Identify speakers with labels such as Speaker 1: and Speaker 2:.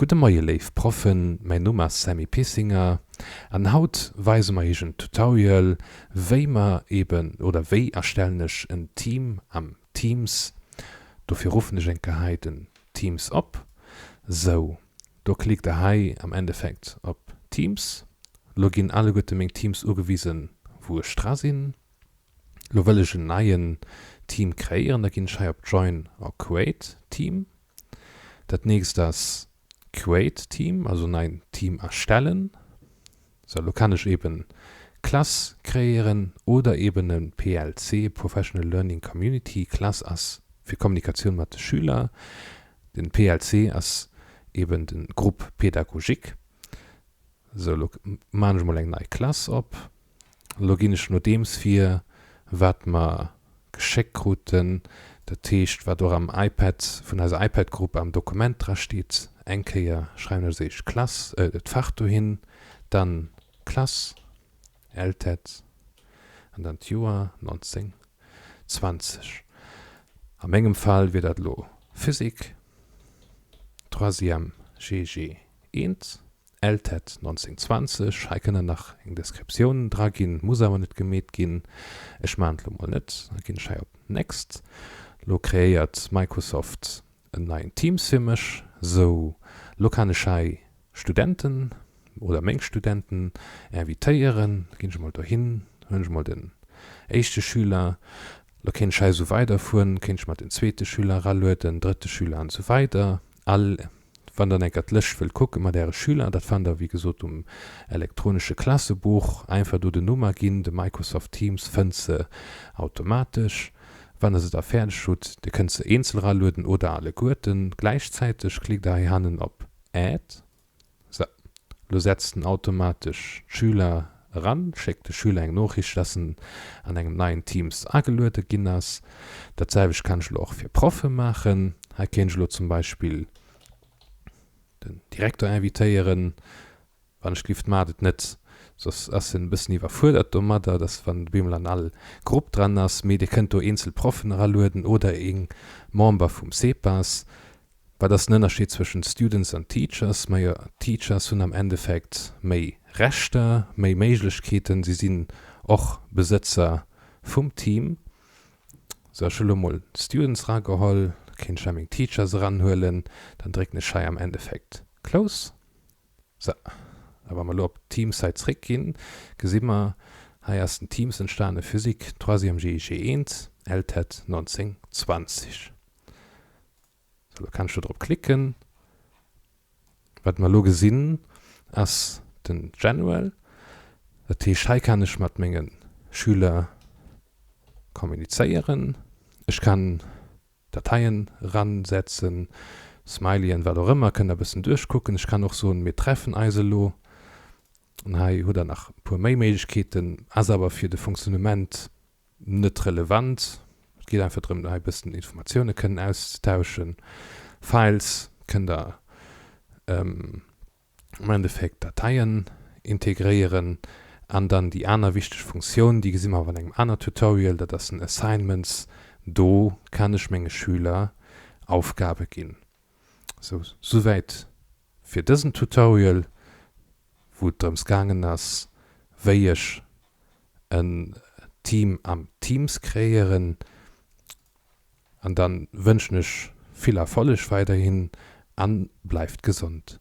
Speaker 1: Gudde Moie léif Proffen, mäin Numm ass Sammy Pissinger an haut weise mer iech en Tutorial wéi mer eben oder wéi erstellen ech en Team am Teams. Dofir ruffen ech eng Kéier hei den Teams op. Sou, do klickt der hei am Endeffekt op Teams. Lo ginn alleguerte meng Teams ugewisen wou ech dra sinn. Lo wëll ech en neien Team kreéieren, da ginn ech hei op Join or Create Team. Dat nächst ass Create Team, also nein Team erstellen. Sou, lo kann ech eben Klass kreéieren oder eben e PLC, Professional Learning Community. Klass ass fir Kommunikatioun mat de Schüler, den PLC ass eben den Groupe pédagogique. Sou, lo maan ech mol eng nei Klass op. Elo ginn ech no deems vir, wat mer geschéckt kruten, dat heescht, wat och am iPad, vun eiser iPad-Grupp am Dokument dra steet. Eng Kéier schreiwen ech als éischt d'Klass, d'Fach dohin, dann d'Klass, LTEtt, an dann d'Joer 1920. A mengem Fall wier dat elo Physik, Troisième GG 1. LTEtt 1920, hei kënnt der nach eng Descriptioun dra ginn, muss awer net gemeet ginn. Ech maachen et lo mol net, da ginn ech hei op Next. Lo kreéiert Microsoft en neien Teams fir mech. Sou, lo kann ech hei Studenten oder meng Studenten invitéieren. Da ginn ech mol dohin, huelen ech mol den éischte Schüler. Lo kéint ech hei esou weiderfueren, kéint ech mer den zweete Schüler eralueden, drëtte Schüler an esou weider. All Wann der enker d'Lëscht wëllt kucke mat äre Schüler, dat fannt der wéi gesot um elektronesche Klassebuch. Einfach do den Numm aginn, de Microsoft Teams fënnt se automatesch. Wann der se da fäerdeg hutt, dir kënnt se eenzel eralueden oder alleguerten gläichzäiteg, klickt der heihannen op Add. Sou, lo setzt en automatesch d'Schüler eran, schéckt de Schüler eng Noochricht, dass en an engem neien Teams ageluede ginn ass. Dat selwecht kann ech elo och fir Proffe maachen. Hei kéint ech elo zum Beispill den Direkter invitéieren. Wann ech gelift, maacht et net, soss ass en e bëssen iwwerfuerdert domadder, dass wann op eemol an all Grupp dran ass. Mee dir kënnt do eenzel Proffen eralueden oder ee Member vum CEPAS. Wat ass den Ënnerscheed zwëschen Students an Teachers? Majo, Teachers hunn am Endeffekt méi Rechter, méi Méiglechkeeten, si sinn och Besëtzer vum Team. Sou, ech hu lo mol d'Students erageholl, da kéint ech hei meng Teachers eranhuelen, dann drécken ech hei am Endeffekt Close. Sou, a wa mer lo op d'Teams-Säit zréckginn, gesi mer, hei ass den Teams entstane, Physik, Troisième GIG 1, LTEtt 1920. Sou, lo kann ech do drop klicken. Wat mer lo gesinn, ass den General. Dat heescht, hei kann ech mat menge Schüler kommunizéieren. Ech kann Dateien eransetzen, Smileyen, wat och ëmmer. Kënnt der e bëssen duerchkucken. Ech kann och soen, mir treffen eis elo. An hei hutt der nach e puer méi Méiglechkeeten, ass awer fir de Fonctionnement net relevant. Et geet einfach drëm, hei e bëssen Informatioune kënnen auszetauschen. Files kënnt der am Endeffekt Dateien integréieren. An dann déi aner wichteg Funktioun, déi gesi mer awer an engem aner Tutorial, dat ass den Assignments. Do kann ech menge Schüler Aufgabe ginn. Sou, souwäit fir dësen Tutorial, wou et drëms gaangen ass, wéi ech en Team am Teams kreéieren. An dann wënschen ech vill Erfolleg weiderhin an bleift gesond.